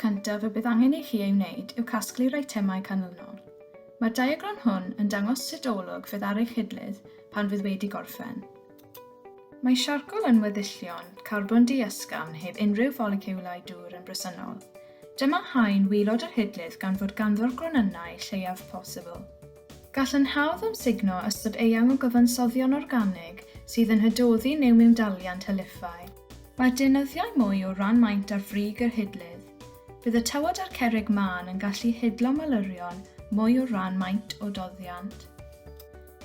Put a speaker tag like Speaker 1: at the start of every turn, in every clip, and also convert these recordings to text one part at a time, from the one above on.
Speaker 1: cyntaf y bydd angen i chi ei wneud yw casglu'r eitemau canlynol. Mae'r diagram hwn yn dangos sut olwg fydd ar eich hidlydd pan fydd wedi gorffen. Mae siarcol yn weddillion carbon di-ysgafn heb unrhyw foleciwlau dŵr yn bresennol. Dyma haen waelod yr hidlydd gan fod ganddo'r gronynnau lleiaf posibl. Gall yn hawdd amsugno ystod eang o gyfansoddion organig sydd yn hydoddi neu mewndaliant hylifau. Mae'r deunyddiau mwy o ran maint ar frig yr hidlydd. Bydd y tywod a'r cerrig mân yn gallu hidlo malurion mwy o ran maint o doddiant.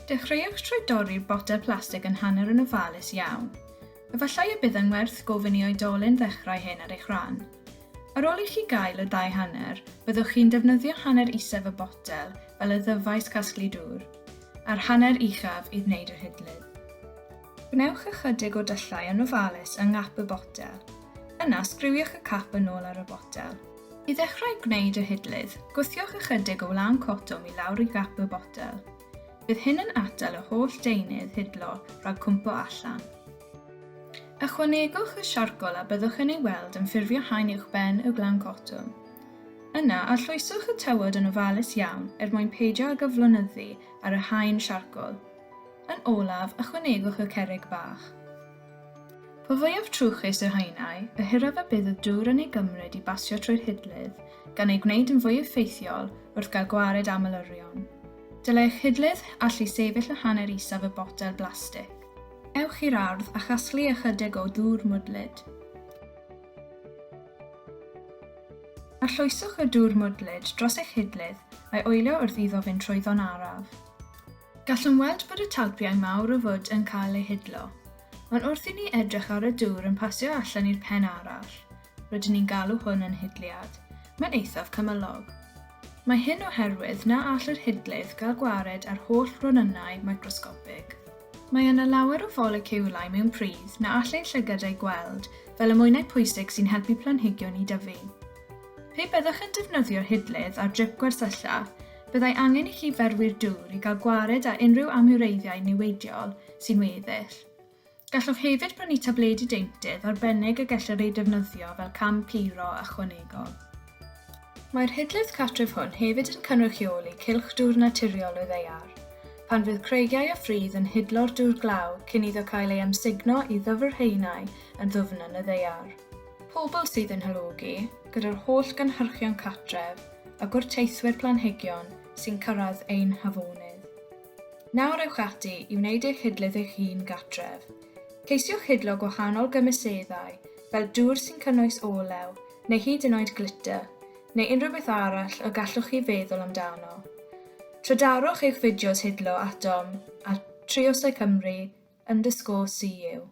Speaker 1: Dechreuwch trwy dorri'r botel plastig yn hanner yn ofalus iawn. Efallai y bydd yn werth gofyn i oedolyn ddechrau hyn ar eich rhan. Ar ôl i chi gael y ddau hanner, byddwch chi'n defnyddio hanner isaf y botel fel y ddyfais casglu dŵr, a'r hanner uchaf i wneud yr hidlydd. Gwnewch ychydig o dyllau yn ofalus yng ngap y botel. Yna, sgriwiwch y cap yn ôl ar y botel. I ddechrau gwneud y hidlydd, gwthiwch ychydig o wlân cotwm i lawr i gap y botel. Bydd hyn yn atal y holl deunydd hidlo rhag cwmpo allan. Ychwanegwch y siarcol a byddwch yn ei weld yn ffurfio haen uwchben y gwlân cotwm. Yna, arllwyswch y tywod yn ofalus iawn er mwyn peidio ag aflonyddu ar y haen siarcol. Yn olaf, ychwanegwch y cerrig bach. Po fwyaf trwchus yr haenau, y hiraf y bydd y dŵr yn ei gymryd i basio trwy'r hidlydd, gan ei gwneud yn fwy effeithiol wrth gael gwared â malurion. Dylai eich hidlydd allu sefyll y hanner isaf y botel blastig. Ewch i'r ardd a chasglu ychydig o ddŵr mwdlyd. Arllwyswch y dŵr mwdlyd dros eich hidlydd a'i oelio wrth iddo fynd trwyddo'n araf. Gallwn weld bod y talpiau mawr o fwd yn cael eu hidlo, ond wrth i ni edrych ar y dŵr yn pasio allan i'r pen arall, rydyn ni'n galw hwn yn hidliad, mae'n eithaf cymylog. Mae hyn oherwydd na all yr hidlydd gael gwared ar holl ronynnau microsgopig. Mae yna lawer o foleciwlau mewn pridd na all ein llygad eu gweld, fel y mwynau pwysig sy'n helpu planhigion i dyfu. Pe byddech yn defnyddio'r hidlydd ar drip gwersylla, byddai angen i chi ferwi'r dŵr i gael gwared â unrhyw amhureiddiau niweidiol sy'n weddill. Gallwch hefyd brynu tabledi deintydd arbennig y gellir eu defnyddio fel cam puro ychwanegol. Mae'r hidlydd cartref hwn hefyd yn cynrychioli cylch dŵr naturiol y ddaear, pan fydd creigiau a phridd yn hidlo'r dŵr glaw cyn iddo cael ei amsugno i ddyfrhaenau yn ddwfn yn y ddaear. Pobl sydd yn halogi, gyda'r holl gynhyrchion cartref a gwrteithwyr planhigion sy'n cyrraedd ein hafonydd. Nawr ewch ati i wneud eich hidlydd eich hun gartref. Ceisiwch hidlo gwahanol gymeseddau, fel dŵr sy'n cynnwys olew, neu hyd yn oed glitter, neu unrhyw beth arall y gallwch chi feddwl amdano. Trydarwch eich fideos hidlo atom ar triosaicymru underscore cu.